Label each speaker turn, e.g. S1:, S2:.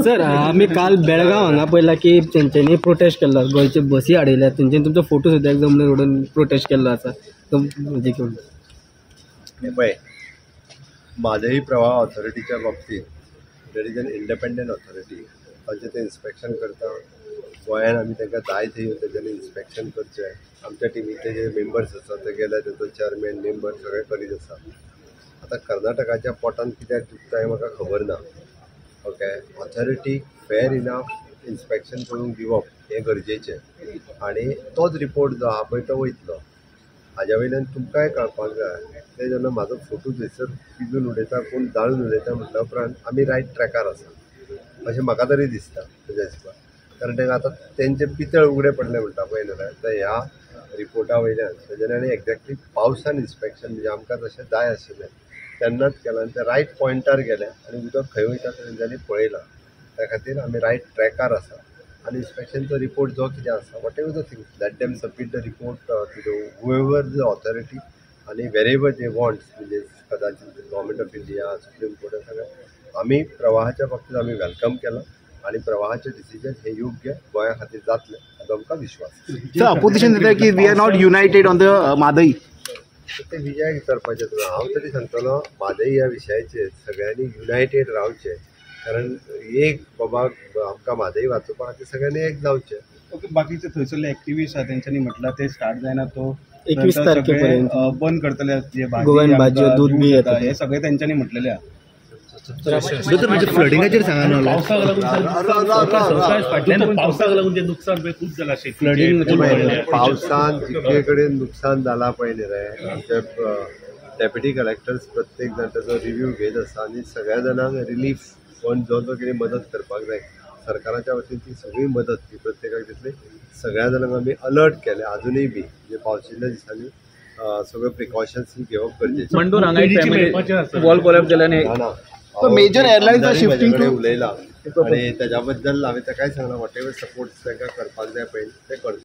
S1: Sir आमी काल बेळगांव हांगा पळयला की तेंच्यांनी प्रोटेस्ट केल्लो, गोंयचे बसी हाडयल्या, तेंच्यांनी तुमचो फोटो सुद्दां एक जमनीर उडोवन प्रोटेस्ट केल्लो आसा.
S2: हे पळय, म्हादई प्रवाह ऑथॉरिटीच्या बाबतीत that is an independent authority, तांचें ते इन्स्पेक्शन करता. गोंयान आमी तांकां जाय थंय येवन तेंच्यांनी इन्स्पेक्शन करचें. आमच्या टिमींतले जे मेंबर्स आसा ते गेले, तांचो चेअरमॅन मेंबर सगळे करीत आसा. आतां कर्नाटकाच्या पोटान कित्याक दुखता हें म्हाका खबर ना. Okay, authority fair enough inspection करूंक दिवप हें गरजेचें आनी तोच रिपोर्ट जो आहा पळय तो वयतलो. हाज्या वयल्यान तुमकांय कळपाक जाय ते जेन्ना म्हाजो फोटो थंयसर पिजून उडयता, कोण जाळून उडयता म्हटल्या उपरांत आमी रायट ट्रॅकार आसा अशें म्हाका तरी दिसता तेज्या हिसपान. कारण तांकां आतां तेंचे पितळ उगडे पडले म्हणटा पळय न्हू रे, तर ह्या रिपोर्टा वयल्यान तेज्यान आनी एक्झॅक्टली पावसान इन्स्पेक्शन म्हणजे आमकां तशें जाय आशिल्लें तेन्नाच केलां आनी ते रायट पॉयंटार गेले आनी उदक खंय वयता तें तेंच्यांनी पळयलां. त्या खातीर आमी रायट ट्रॅकार आसा आनी इन्स्पेक्शनचो रिपोर्ट जो कितें आसा, whatever the things, let them submit the report to the whoever the authority आनी वेरेवर they wants, म्हणजे कदाचित government of India, supreme court, सगळें आमी प्रवाहाच्या बाबतींत आमी welcome केलां आनी प्रवाहाचें डिसिजन हें योग्य गोंया खातीर जातलें हाजो आमकां विश्वास.
S3: सर, अपोजिशन दिता की we are not united on the Mhadei.
S2: ते विजयाक विचारपाचें तुवें. हांव तरी सांगतलो म्हादई ह्या विशयाचेर सगळ्यांनी युनायटेड रावचें, कारण एक बाबा आमकां म्हादई वाचोवपा खातीर सगळ्यांनी एक जावचें.
S4: ओके, बाकीचे थंयसरले एक्टिविस्ट आहा तेंच्यांनी म्हटलां ते स्टार्ट जायना तो
S1: 21 तारखेपर्यंत
S4: बंद करतले, जे
S1: गोवन भाजयो दूद बी येता
S4: हे सगळे तेंच्यांनी म्हटलेले आहा.
S3: फ्लडिंगाचेर सांगा न्हू,
S5: पावसाक लागून जे नुकसान पळय खूब जाला,
S1: फ्लडींग
S2: पावसान जितके कडेन नुकसान जाला पळय न्ही रे, आमचे डेप्युटी कलेक्टर्स प्रत्येक जाण ताचो रिव्यू घेत आसा आनी सगळ्या जाणांक रिलीफ फंड जो जो कितें मदत करपाक जाय सरकाराच्या वतीन ती सगळी मदत ती प्रत्येकाक दितली. सगळ्या जाणांक आमी अलर्ट केले आजुनूय बी म्हणजे पावशिल्ल्या दिसांनी सगळे प्रिकॉशन्स घेवप गरजेचें.
S6: मंडूर हांगा एक फॅमिली वॉल कोलॅप्स जाल्यान
S2: ना,
S3: major airlines are shifting to
S2: उलयला आनी तेज्या बद्दल हांवें ताकाय सांगलां what ever support तांकां करपाक जाय पळय तें करता.